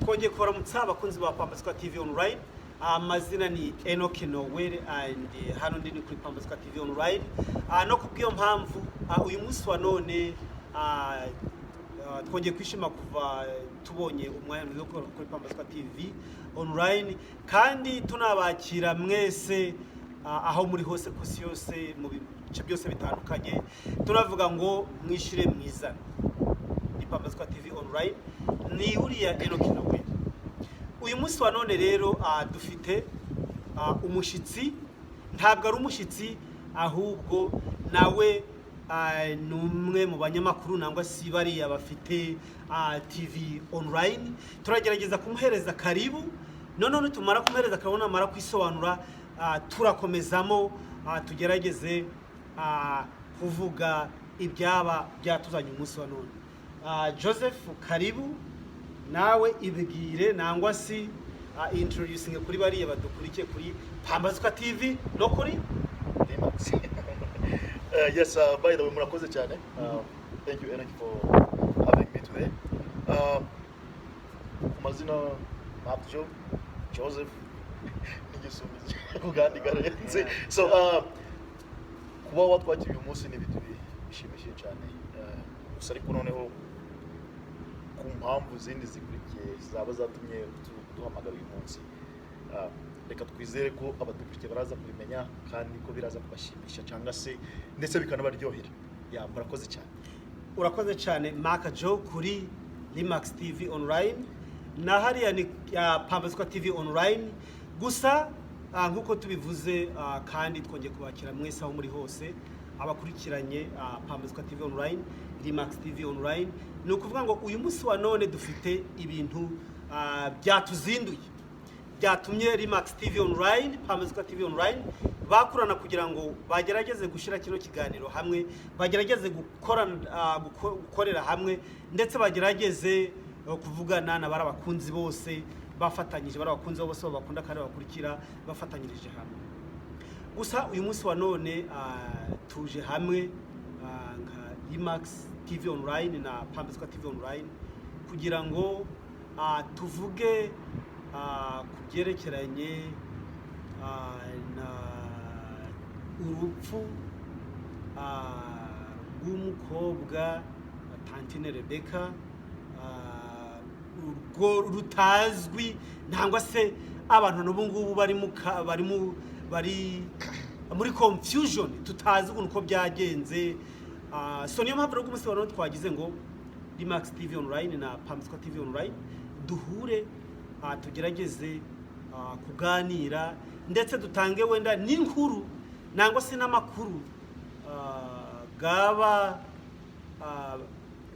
Twongeye kubaramutsa, abakunzi ba Pambaswa TV Online. Amazina ni Enoch Noel and hano ndi ni kuri Pambaswa TV Online. No kubw'iyo mpamvu uyu munsi wa none twongeye kwishima kuva tubonye umwanya mwiza wo gukora kuri Pambaswa TV Online, kandi tunabakira mwese aho muri hose ku isi yose, mu bice byose bitandukanye. Turavuga ngo mwishire mwizane. Ni Pambaswa TV Online, ni uriya Enoch Noel. Uyu munsi wa none rero dufite umushyitsi. Ntabwo ari umushyitsi, ahubwo nawe ni umwe mu banyamakuru nangwa si bariya bafite TV Online. Turagerageza kumuhereza karibu. Noneho nitumara kumuhereza karibu, namara kwisobanura, turakomezamo, tugerageze kuvuga ibyaba byatuzanye umunsi wa none. Joseph, karibu nawe, ibwire nangwa si introducing kuri bariya badukurikiye kuri Pambazwa TV no kuri Remax. Yes, by the way, murakoze cyane. Thank you, Enoch, for having me today. Ku mazina Mabjo Joseph, n'igisumizi ku kandi karenze. So kuba watwakiriye uyu munsi ni ibintu bishimishije cyane. Gusa ariko noneho ku mpamvu zindi zikurikiye zaba zatumye duhamagara uyu munsi, reka twizere ko abadukurikiye baraza kubimenya kandi ko biraza kubashimisha cyangwa se ndetse bikanabaryohera. Ya, murakoze cyane. Urakoze cyane, Mark Joe, kuri Remax TV Online na hariya ni Pambazwa TV Online. Gusa nk'uko tubivuze, kandi twongeye kubakira mwese aho muri hose, abakurikiranye Pambazwa TV Online, Remax TV Online. Ni ukuvuga ngo uyu munsi wa none dufite ibintu byatuzinduye, byatumye Remax TV Online, Pambazwa TV Online bakorana kugira ngo bagerageze gushyira kino kiganiro hamwe, bagerageze gukorera hamwe, ndetse bagerageze kuvugana na bari abakunzi bose bafatanyije, bari abakunzi bose babakunda kandi bakurikira, bafatanyirije hamwe. Gusa uyu munsi wa none tuje hamwe nka Remax TV Online na Pambazwa TV Online kugira ngo tuvuge ku byerekeranye na urupfu rw'umukobwa Tantine Rebecca, urwo rutazwi nangwa se abantu n'ubu ngubu bari mu ka- bari mu bari muri confusion, tutazi ukuntu uko byagenze. So niyo mpamvu rero umunsi wa none twagize ngo Remax TV Online na Pamswa TV Online duhure, tugerageze kuganira, ndetse dutange wenda n'inkuru nangwa se n'amakuru gaba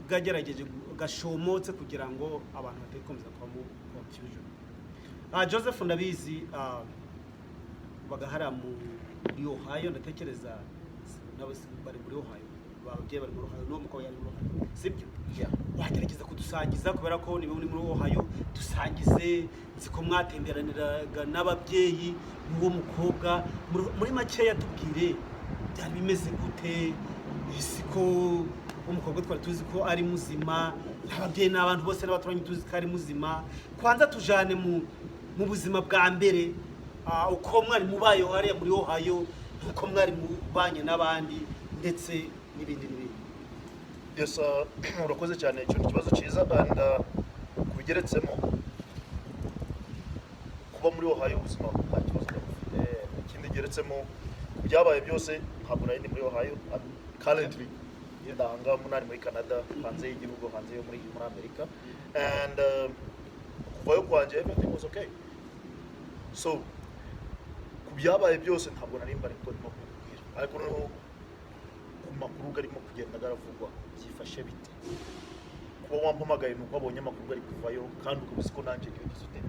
gagerageje gashomotse kugira ngo abantu batakomeza kuba mu confusion. Joseph, ndabizi bagahara muri Ohio, ndatekereza nabo bari muri Ohio, ababyeyi bari muri Ohio, n'uwo mukobwa yari muri Ohio, sibyo? Yeah. Wagerageza kudusangiza, kubera ko niba uri muri Ohio, dusangize. Nzi ko mwatemberaniraga n'ababyeyi b'uwo mukobwa. Muri makeya tubwire byari bimeze gute. Ese ko umukobwa twari tuzi ko ari muzima, ababyeyi n'abantu bose n'abaturanyi tuzi ko ari muzima, kwanza tujane mu buzima bwa mbere, uko mwari mubayeho hariya muri Ohio, uko mwari mubanye n'abandi, ndetse n'ibindi n'ibindi. Yes, urakoze cyane. Icyo ni ikibazo cyiza, and kubigeretsemo kuba muri Ohio ubuzima nta kibazo bufite. Ikindi geretsemo ku byabaye byose, ntabwo nari ndi muri Ohio. Currently ndanga munani muri Canada, hanze y'igihugu, hanze yo muri Amerika, and kuvayo kwanjye everything was okay. So ku byabaye byose ntabwo nari mbari kuko ndimo kubikubwira, ariko noneho ku makuru arimo kugenda garavugwa byifashe bite? Kuba wampamagaye ni uko wabonye amakuru ari kuvayo, kandi ukaba uzi ko nanjye niyo ngize ute,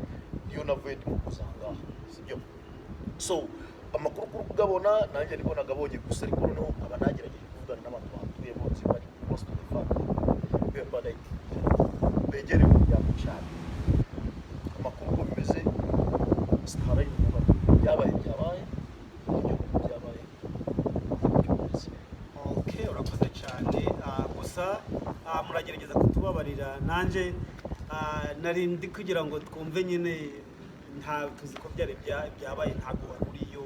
niyo navuye ndimo kuza aha ngaha, sibyo? So amakuru kuri kugabona nanjye niko nagabonye. Gusa ariko noneho nkaba nagerageje kuvugana n'abantu bahatuye bose bari close to the family, but like begereye umuryango cyane. Amakuru uko bimeze sitarayumva. Byabaye byabaye, ibyo byabaye ibyo bimeze. Okay, urakoze cyane. Gusa muragerageza kutubabarira, nanjye nari Nari ndi kugira ngo twumve nyine. Nta tuzi ko byari byabaye, ntabwo wari uriyo,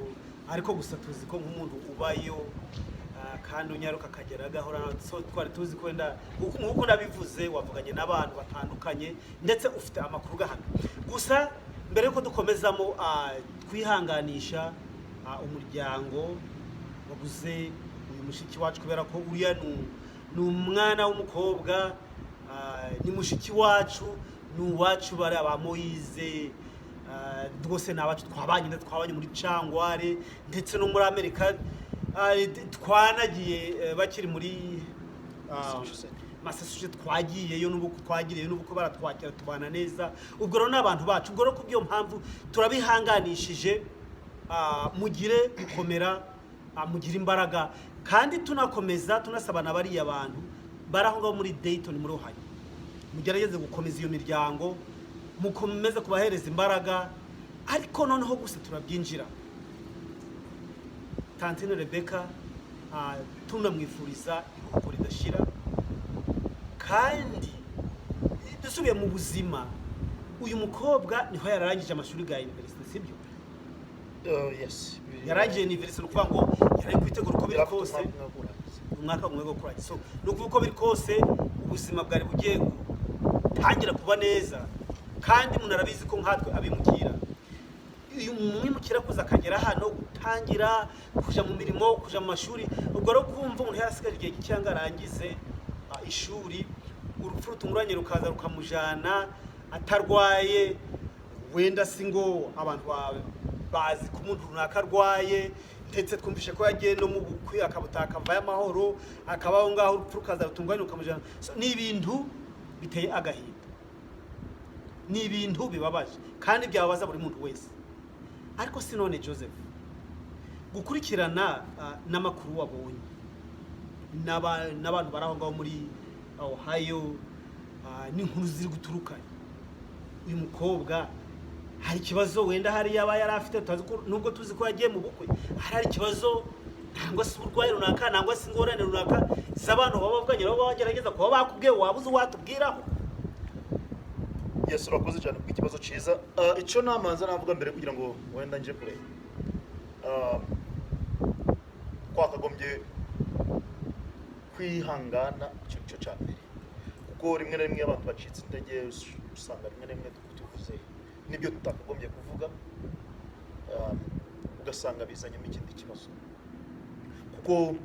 ariko gusa tuzi ko nk'umuntu ubayo, kandi unyaruka akagera agahora. So twari tuzi ko wenda nk'uko nabivuze, wavuganye n'abantu batandukanye, ndetse ufite amakuru gahamye. Gusa mbere yuko dukomezamo, twihanganisha umuryango wabuze uyu mushiki wacu, kubera ko uriya ni umwana w'umukobwa, ni mushiki wacu, ni uwacu. Bari aba Moyize, rwose ni abacu, twabanye, ndetse twabanye muri Cangware, ndetse no muri Amerika. Twanagiye bakiri muri Massachusetts. Massachusetts, twagiyeyo n'ubu, twagiriyeyo n'ubu baratwakira, tubana neza. Ubwo rero ni abantu bacu. Ubwo rero kubw'iyo mpamvu turabihanganishije, mugire gukomera, mugire imbaraga, kandi tunakomeza tunasaba na bariya bantu bari aho ngaho muri Dayton, muri Ohio, mugerageze gukomeza iyo miryango, mukomeze kubahereza imbaraga. Ariko noneho gusa turabyinjira Tantine Rebecca, tunamwifuriza iruhuko ridashira. Kandi dusubiye mu buzima, uyu mukobwa niho yararangije amashuri ya university, sibyo? Yes. Yarangije university, ni ukuvuga ngo yari kwitegura uko biri Yari afite kose umwaka umwe wo kurangiza. Umwaka umwe wo kurangiza. So ni ukuvuga uko biri kose ubuzima bwari bugiye gutangira kuba neza. Kandi umuntu arabizi ko nkatwe abimukira, iyo umwimukira kuza akagera hano, gutangira kuja mu mirimo, kuja mu mashuri, ubwo rero kumva umuntu yarasigaje igihe gike ngo arangize ishuri, urupfu rutunguranye rukaza rukamujana atarwaye, wenda si ngo abantu bazi ko umuntu runaka arwaye, ndetse twumvishe ko yagiye no mu bukwe akabutaha akavayo amahoro, akaba aho ngaho, urupfu rukaza rutunguranye rukamujana. So, ni ibintu biteye agahinda, ni ibintu bibabaje kandi byababaza buri muntu wese. Ariko si none Joseph, gukurikirana n'amakuru wabonye n'abantu bari aho ngaho muri Ohio, n'inkuru ziri guturuka, uyu mukobwa hari ikibazo wenda hari yaba yari afite tutazi ko, nubwo tuzi ko yagiye mu bukwe, hari ikibazo nangwa se uburwayi runaka, nangwa se ingorane runaka z'abantu baba bavuganye, baba bagerageza kuba bakubwiye, waba uzi watubwiraho? Yes, urakoze cyane kubw'ikibazo cyiza. Icyo namanza navuga mbere kugira ngo wenda nje kure, twakagombye kwihangana, icyo cyo cya mbere, kuko rimwe na rimwe iyo abantu bacitse intege, usanga rimwe na rimwe tuvuze n'ibyo tutakagombye kuvuga, ugasanga bizanyemo ikindi kibazo, kuko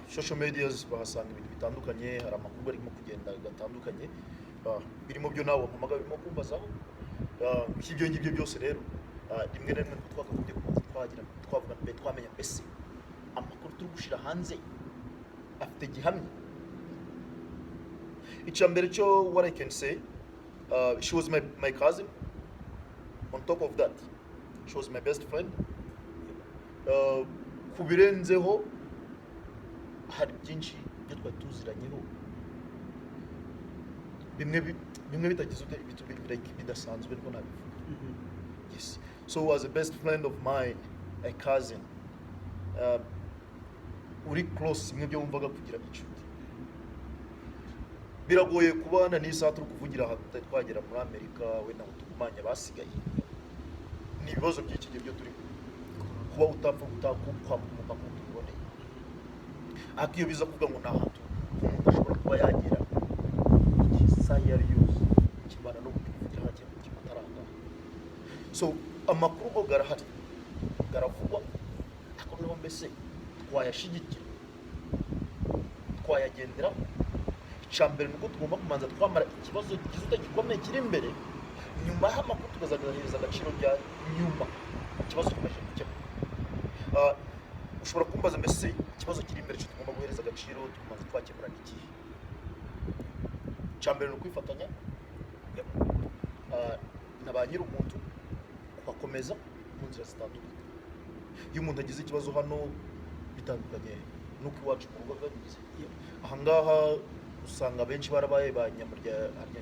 social medias bahasanga ibintu bitandukanye, hari amakuru arimo kugenda gatandukanye, birimo byo nawe wampamaga birimo kumbazaho. Ibyo ngibyo byose rero, rimwe na rimwe twakagombye kubanza twagira twavuga mbere, twamenya mbese amakuru turi gushyira hanze afite gihamya. Icya mbere cyo, what I can say, she was my cousin. On top of that, she was my best friend. Ku birenzeho, hari byinshi byo twari tuziranyeho, bimwe bimwe bitagize like bidasanzwe, niko nabivuga. Yes, so as a best friend of mine, a cousin, uri close, bimwe byo wumvaga kugira inshuti biragoye kubana n'isaha turi kuvugira aha tutari twagera muri Amerika wenda ngo tugumanye abasigaye. Ni ibibazo by'iki gihe byo turi kuba utapfa kwambuka umupaka ngo tubiboneye. Ariko iyo biza kuvuga ngo ni ahantu umuntu ashobora kuba yagera igihe, isaha iyo ari yose, kibana no kuvugira hagiye mu kigo atarangara. So amakuru go garahari, garavugwa, ariko noneho mbese twayashyigikira, twayagenderaho? Icya mbere ni uko tugomba kubanza twamara ikibazo gizuta gikomeye kiri imbere, nyuma y'amakuru tukazagaragaza agaciro bya nyuma ikibazo kimaze gukemuka. Ushobora kumbaza mbese ikibazo kiri imbere cyo tugomba guhereza agaciro tukabanza twakemura ni ikihe? Icya mbere ni ukwifatanya na ba nyir'umuntu, kubakomeza mu nzira zitandukanye. Iyo umuntu agize ikibazo hano, bitandukanye n'uko iwacu mu rugo biba bimeze. Ahangaha usanga benshi barabaye ba nyamurya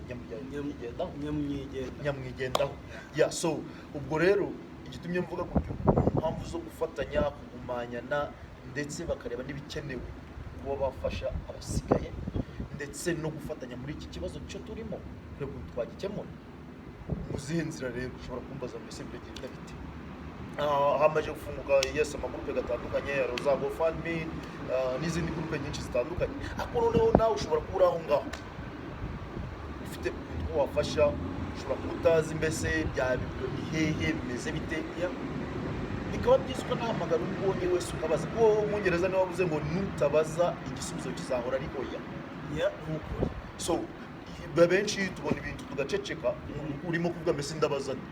nyamurya nyamwigendaho. Nyamwigendaho. Nyamwigendaho, yeah. So ubwo rero igitumye mvuga gutyo ni impamvu zo gufatanya, kugumanyana, ndetse bakareba n'ibikenewe kuba bafasha abasigaye. ndetse no gufatanya muri iki kibazo cyo turimo, kureba ukuntu twagikemura. Mu zihe nzira rero? Ushobora kumbaza, mbese biragenda bite? Hamaze gufunguka, yes, amagurupe gatandukanye, hari za GoFundMe, n'izindi gurupe nyinshi zitandukanye. Ariko noneho nawe ushobora kuba uri aho ngaho ufite ukuntu ko wafasha, ushobora kuba utazi mbese bya ni hehe, bimeze bite. Bikaba byiza ukanahamagara uwo ubonye wese ukabaza, kuko Umwongereza niwe wavuze ngo nutabaza igisubizo kizahora ari oya. Yeah, ni ukuri. So benshi tubona ibintu tugaceceka. Urimo kuvuga, mbese ndabaza nde?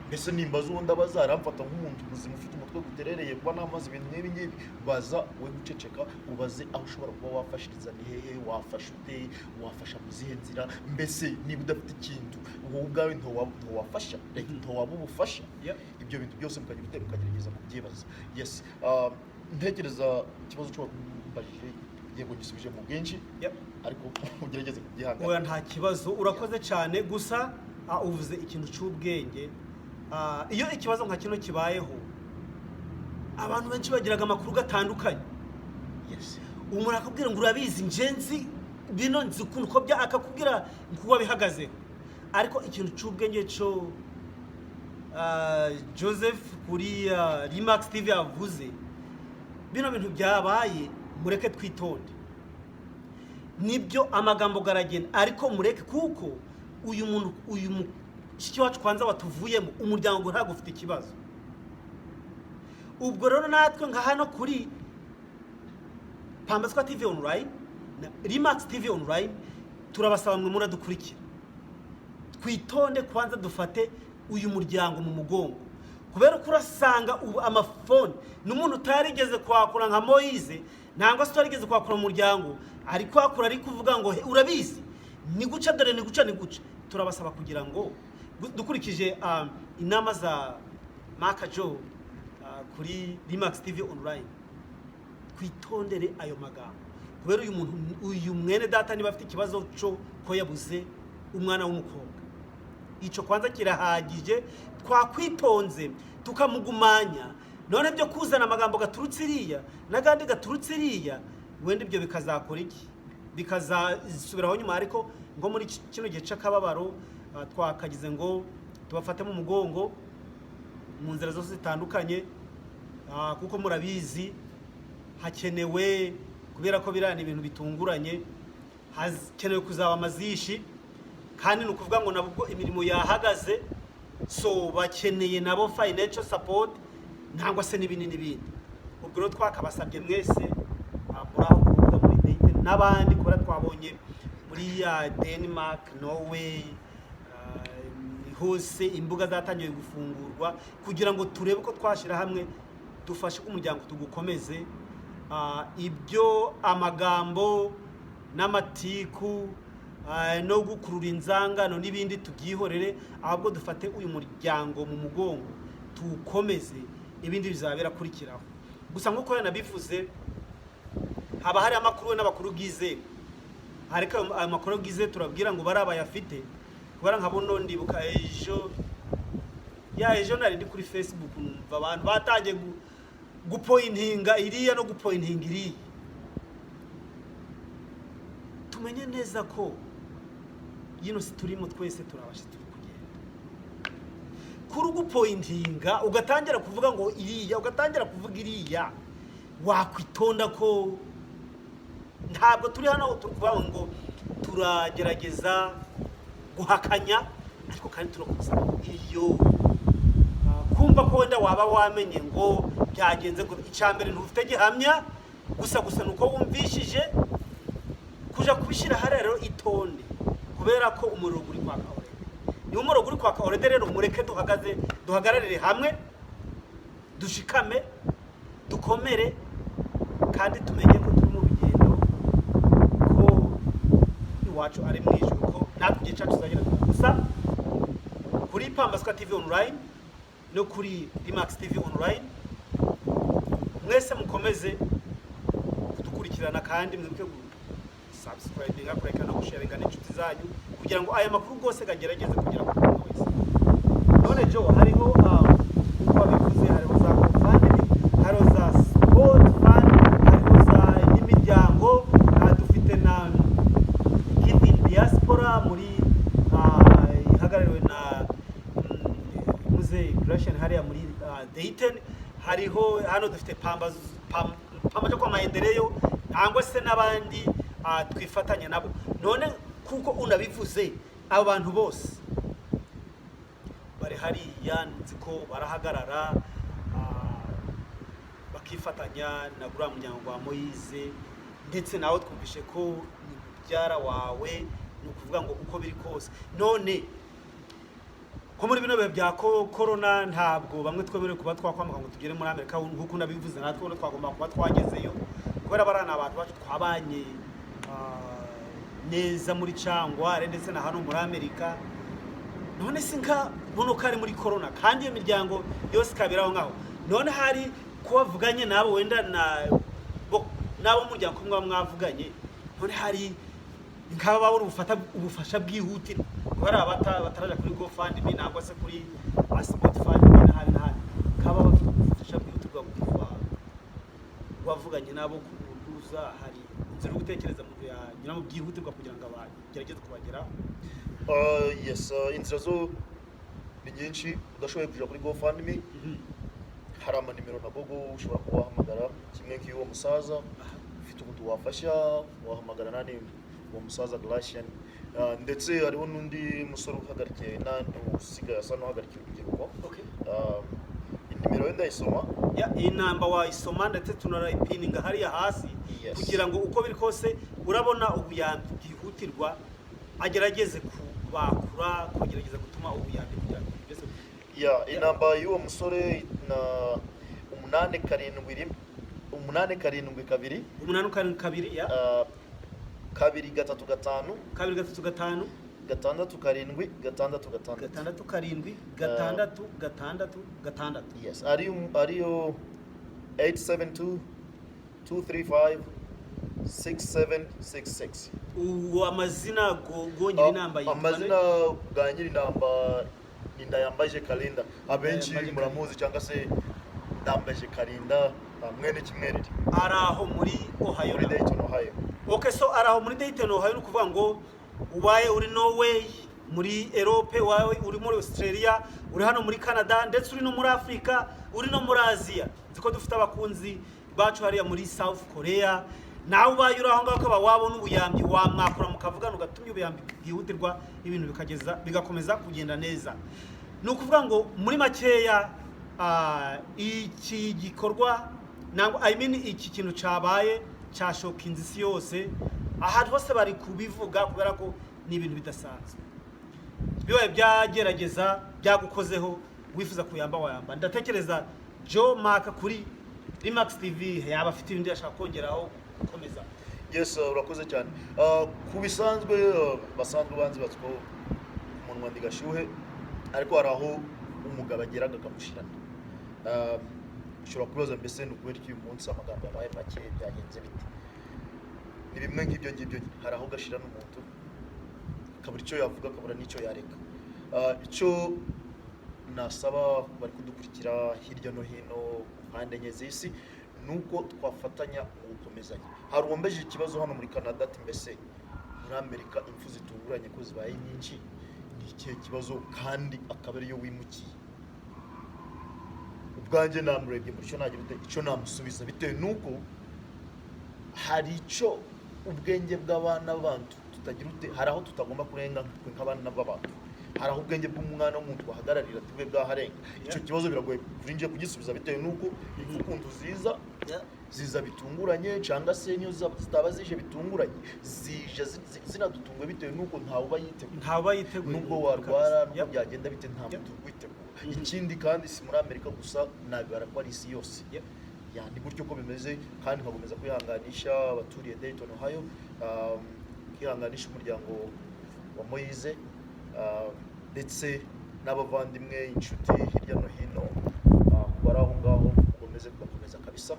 Mbese nimbaza uwo ndabaza aramfata nk'umuntu muzima ufite umutwe guterereye kuba namaze ibintu nk'ibi ngibi? Baza, we guceceka, ubaze aho ushobora kuba wafashiriza, ni hehe wafasha, ute wafasha, mu zihe nzira. Mbese niba udafite ikintu wowe ubwawe ntowafasha, like, ntowaba ubufasha. Ibyo bintu byose mukagira ute? Mukagerageza kubyibaza. Yes, ntekereza ikibazo cyo wambajije, yego, gisubije mu bwinshi, ariko ugerageze kubyihangana. Oya, nta kibazo, urakoze cyane. Gusa uvuze ikintu cy'ubwenge. Iyo ikibazo nka kino kibayeho, abantu benshi bagiraga amakuru atandukanye. Umuntu akakubwira ngo urabizi, nje nzi bino, nzi ukuntu uko bya, akakubwira uko bihagazeho. Ariko ikintu cy'ubwenge cyo Joseph kuri Remax TV yavuze, bino bintu byabaye, mureke twitonde. Nibyo, amagambo garagenda, ariko mureke, kuko uyu muntu, uyu mushiki wacu kwanza watuvuyemo, umuryango ntabwo ufite ikibazo. Ubwo rero natwe nka hano kuri Pambaswa TV Online na Remax TV Online, turabasaba mwe muradukurikira, twitonde kwanza, dufate uyu muryango mu mugongo, kubera ko urasanga ubu amafoni n'umuntu utarigeze kwakura nka Moyize, nangwa se utarigeze kwakura mu muryango, ari kwakura, ari kuvuga ngo: "He, urabizi, ni guca, dore ni guca, ni guca." Turabasaba kugira ngo dukurikije inama za Maka Joe kuri Remax TV Online, twitondere ayo magambo, kubera uyu muntu, uyu mwene data, niba afite ikibazo cyo ko yabuze umwana w'umukobwa, icyo kwanza kirahagije. Twakwitonze tukamugumanya. None byo kuzana amagambo gaturutse iriya n'agandi gaturutse iriya, wenda ibyo bikazakora iki? Bikazasubiraho nyuma. Ariko ngo muri kino gihe cy'akababaro, twakagize ngo tubafate mu mugongo mu nzira zose zitandukanye, kuko murabizi hakenewe, kubera ko biriya ni ibintu bitunguranye, hakenewe kuzaba amazishi, kandi ni ukuvuga ngo nabwo imirimo yahagaze, so bakeneye nabo financial support nangwa se n'ibindi n'ibindi. Ubwo rero twakabasabye mwese, muri aho kuvuga muri Dayton n'abandi, kubera twabonye muri ya Denmark, Norway, hose imbuga zatangiye gufungurwa, kugira ngo turebe ko twashyira hamwe dufashe umuryango tugukomeze. Ibyo amagambo n'amatiku, no gukurura inzangano n'ibindi tubyihorere, ahubwo dufate uyu muryango mu mugongo tuwukomeze, ibindi bizaba birakurikiraho. Gusa nk'uko yanabivuze, haba hari amakuru n'abakuru bwizewe, ariko ayo makuru bwizewe turabwira ngo bari abayafite, kubera nka buno ndibuka ejo, ya ejo nari ndi kuri Facebook, numva abantu batangiye gupointinga iriya no gupointinga iriya. Tumenye neza ko yino si turimo, twese turabasha, turi kugenda. Kuri ugupointinga ugatangira kuvuga ngo iriya, ugatangira kuvuga iriya, wakwitonda ko ntabwo turi hano turi kuvuga ngo turagerageza guhakanya, ariko kandi turakusaba iyo kumva ko wenda waba wamenye ngo byagenze ngo icya mbere ntufite gihamya, gusa gusa ni uko wumvishije kuja kubishyira hariya. Rero itonde, kubera ko umuriro uri kwaka already. Niba umuriro uri kwaka already rero, mureke duhagaze, duhagararire hamwe, dushikame, dukomere, kandi tumenye ko turi mu rugendo, ko iwacu ari mu ijuru, ko natwe igihe cyacu tuzagera. Gusa kuri Pambaswa TV Online no kuri Remax TV Online, mwese mukomeze kudukurikirana, kandi mwibuke subscribinga, kureka no gusharinga n'inshuti zanyu, kugira ngo aya makuru rwose agerageze kugera ku muntu wese. None Jo, hariho uko wabivuze, hariho za GoFundMe, hariho za sport fund, hariho za n'imiryango, dufite na wabivuze, Gracian hariya muri Dayton, hariho hano dufite Pamba cyo kwa Maendeleo, cyangwa se n'abandi twifatanya nabo. None kuko unabivuze, abo bantu bose bari hariya, nzi ko barahagarara bakifatanya na guriya muryango wa Moyize, ndetse nawe twumvishe ko ni mubyara wawe. Ni ukuvuga ngo uko biri kose, none ko muri bino bihe bya corona ntabwo bamwe twemerewe kuba twakwambuka ngo tugere muri Amerika, nk'uko nabivuze, natwe ubona twagomba kuba twagezeyo, kubera bariya ni abantu bacu twabanye neza muri Cangware ndetse na hano muri Amerika. None si nka buno ko ari muri corona, kandi iyo miryango yose ikabera aho ngaho, none hari ko wavuganye nabo, wenda na n'abo muryango ko mwaba mwavuganye, none hari nk'aba babona ubufasha bwihutirwa, kubera bataraja kuri GoFundMe nangwa se kuri Spotify n'ahandi n'ahandi, nk'aba bafite ubufasha bwihutirwa kuva wavuganye nabo ku buduza, hari inzira uri gutekereza umuntu yanyuramo byihutirwa kugira ngo abagerageze kubageraho? Yes, inzira zo ni nyinshi. Udashoboye kuja kuri GoFundMe, hari amanimero na Google ushobora kuba wahamagara, kimwe nk'iy'uwo musaza ufite ukuntu wafasha, wahamagara nani, uwo musaza Glacian. Ndetse hariho n'undi musore uhagarikiye nani, usigaye asa n'uhagarikiye urubyiruko. Inimero ye ndayisoma. Ya, iyi namba wayisoma, ndetse tunarayipininga hariya hasi kugira ngo uko biri kose urabona ubuyambi bwihutirwa agerageze kubakura, kugerageza gutuma ubuyambi kugira ngo byose. Ya, inamba y'uwo musore na 871, 872. 872, ya. 235. 235. 67 66. 67 6 6 6. Yes, ariyo 872 235 6766. Uwo amazina go nyiri inamba yitwa Amazina bwa nyiri inamba ni Ndayambaje Kalinda, abenshi Ndayambaje. muramuzi, cyangwa se Ndambaje Kalinda, mwene Kimwerere. Ari aho muri Ohio? Muri Dayton, Ohio. Okay, so ari aho muri Dayton, Ohio. Ni ukuvuga ngo ubaye uri Norway, muri Europe, wawe uri muri Australia, uri hano muri Canada, ndetse uri no muri Africa, uri no muri Asia, nzi ko dufite abakunzi bacu hariya muri South Korea, nawe ubaye uri aho ngaho ukaba wabona ubuyambi, wamwakura mukavugana, ugatumya ubuyambi bwihutirwa, ibintu bikageza bigakomeza kugenda neza. Ni ukuvuga ngo muri makeya, iki gikorwa nangwa, I mean, iki kintu cabaye cashokinze isi yose, ahantu hose bari kubivuga, kubera ko ni ibintu bidasanzwe bibaye. Byagerageza byagukozeho, wifuza kuyamba wayamba. Ndatekereza Joe Mark kuri Remax TV yaba afite ibindi ashaka kongeraho gukomeza. Yes, urakoze cyane. Ku bisanzwe, basanzwe banzi bazi ko umunwa ndi gashyuhe, ariko hari aho umugabo ageraga akamushirana. Ushobora kubaza mbese ni ukubera iki uyu munsi amagambo yabaye make, byagenze bite? Ni bimwe nk'ibyo ngibyo nyine. Hari aho gashirana umuntu akabura icyo yavuga, akabura n'icyo yareka. Icyo nasaba bari kudukurikira hirya no hino ku mpande enye z'isi ni uko twafatanya mu gukomezanya. Hari uwambaje ikibazo hano muri Canada ati: "Mbese muri Amerika impfu zitunguranye ko zibaye nyinshi, ni ikihe kibazo?" Kandi akaba ariyo wimukiye. Ubwanjye namurebye muri cyo, nagira ute icyo namusubiza, bitewe n'uko hari icyo ubwenge bw'abana b'abantu tutagira ute, hari aho tutagomba kurenga twe nk'abana b'abantu, hari aho ubwenge bw'umwana w'umuntu buhagararira tube bwaharenga. Icyo kibazo biragoye kuri njye kugisubiza, bitewe n'uko impfu ukuntu ziza, ziza bitunguranye, cyangwa se niyo zitaba zije bitunguranye, zije zinadutunguye, bitewe n'uko ntawe uba yiteguye. Ntaba yiteguye. Nubwo warwara, nubwo byagenda bite, nta muntu witegura. Ikindi kandi si muri Amerika gusa, nabibara ko ari isi yose. Ya, ni gutyo ko bimeze, kandi nkakomeza kwihanganisha abaturiye Dayton, Ohio, kwihanganisha umuryango wa Moise, ndetse n'abavandimwe, inshuti hirya no hino, bari aho ngaho, mukomeze kubakomeza kabisa.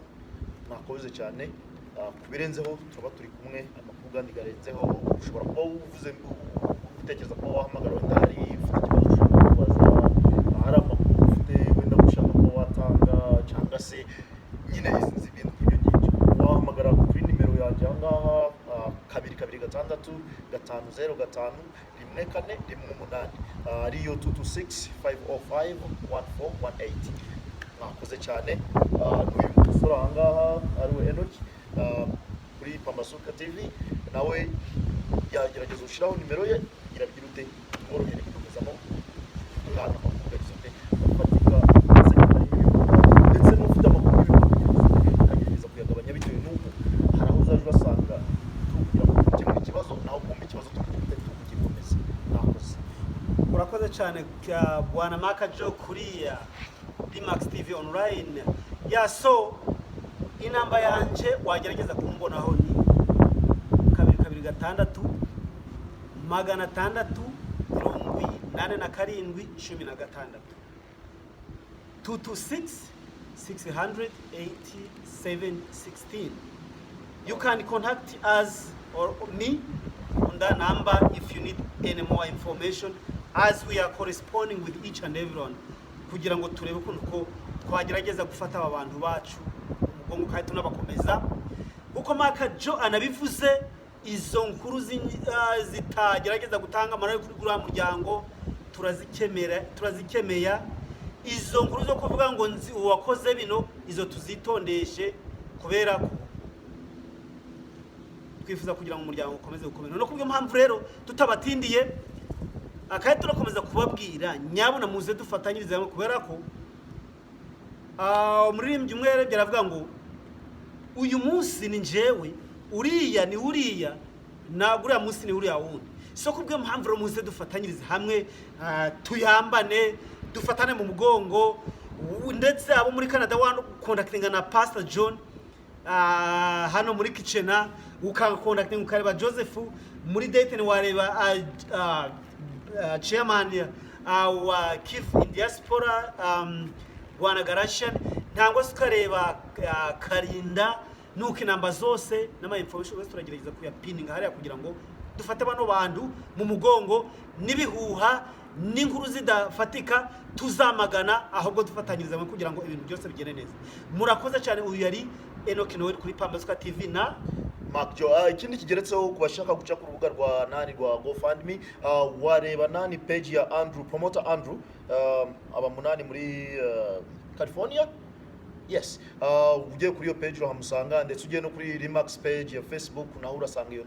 Mwakoze cyane. Ku birenzeho turaba turi kumwe, amakuru kandi garenzeho ushobora kuba uvuze utekereza kuba wahamagara, wenda hari ufite ikibazo ushaka kubaza, hari amakuru ufite wenda ushaka kuba watanga, cyangwa se nyine izi ibintu nk'ibyo ngibyo, wahamagara kuri nimero yanjye aha ngaha, 2 2 6 5 0 5 1. 4418, ariyo 226 505 1418. Mwakoze cyane. N'uyu musore aha ngaha ariwe Enoch kuri Pambasuka TV, nawe yagerageza gushyiraho nimero ye, irabigira ute, mworohere gukomezamo gutanga amakuru yagize ute, afatika ndetse harimo ibihuha, ndetse n'ufite amakuru y'ibihuha akagerageza kuyagabanya, bitewe n'uko hari aho uzajya urasanga turi kugira ngo dukemure ikibazo, naho kumva ikibazo turi kugikomeza. Mwakoze. Urakoze cyane, bwana Maka Joe kuriya Remax TV Online. Yeah, so inamba yanje wagerageza kumbonaho ni 226 687 16, 226 687 16. You can contact us or me on that number if you need any more information, as we are corresponding with each and everyone kugira ngo turebe ukuntu ko twagerageza gufata aba bantu bacu umugongo kandi tunabakomeza. Kuko Maka Joe anabivuze, izo nkuru zitagerageza gutanga amanota kuri uriya muryango turazikemera, turazikemeya. Izo nkuru zo kuvuga ngo nzi uwakoze bino, izo tuzitondeshe, kubera ko twifuza kugira ngo umuryango ukomeze gukomera. No kubwo mpamvu rero tutabatindiye, akandi turakomeza kubabwira, nyabuna muze dufatanyirize hamwe, kubera ko umuririmbyi umwe yarebye aravuga ngo uyu munsi ni njyewe, uriya ni uriya, ntabwo uriya munsi ni uriya wundi. So kubwo mpamvu rero muze dufatanyirize hamwe, tuyambane, dufatane mu mugongo, ndetse abo muri Canada wacontactinga na Pastor John hano muri Kitchener, ukacontactinga ukareba Joseph muri Dayton, wareba chairman wa Kif in Diaspora, Bwana Garashan, nangwa se ukareba Karinda. Nuko inamba zose n'ama information yose turagerageza kuyapininga hariya kugira ngo dufate bano bantu mu mugongo. N'ibihuha n'inkuru zidafatika tuzamagana, ahubwo dufatanyiriza hamwe kugira ngo ibintu byose bigende neza. Murakoze cyane. Uyu yari Enoch Noel kuri Pambasuka TV na Mark Joe. Ikindi kigeretseho, ku bashaka guca ku rubuga rwa nani, rwa GoFundMe, wareba nani, page ya Andrew, promoter Andrew, aba munani muri California. Yes, ugiye kuri iyo page urahamusanga, ndetse ugiye no kuri Remax page ya Facebook naho urasanga iyo.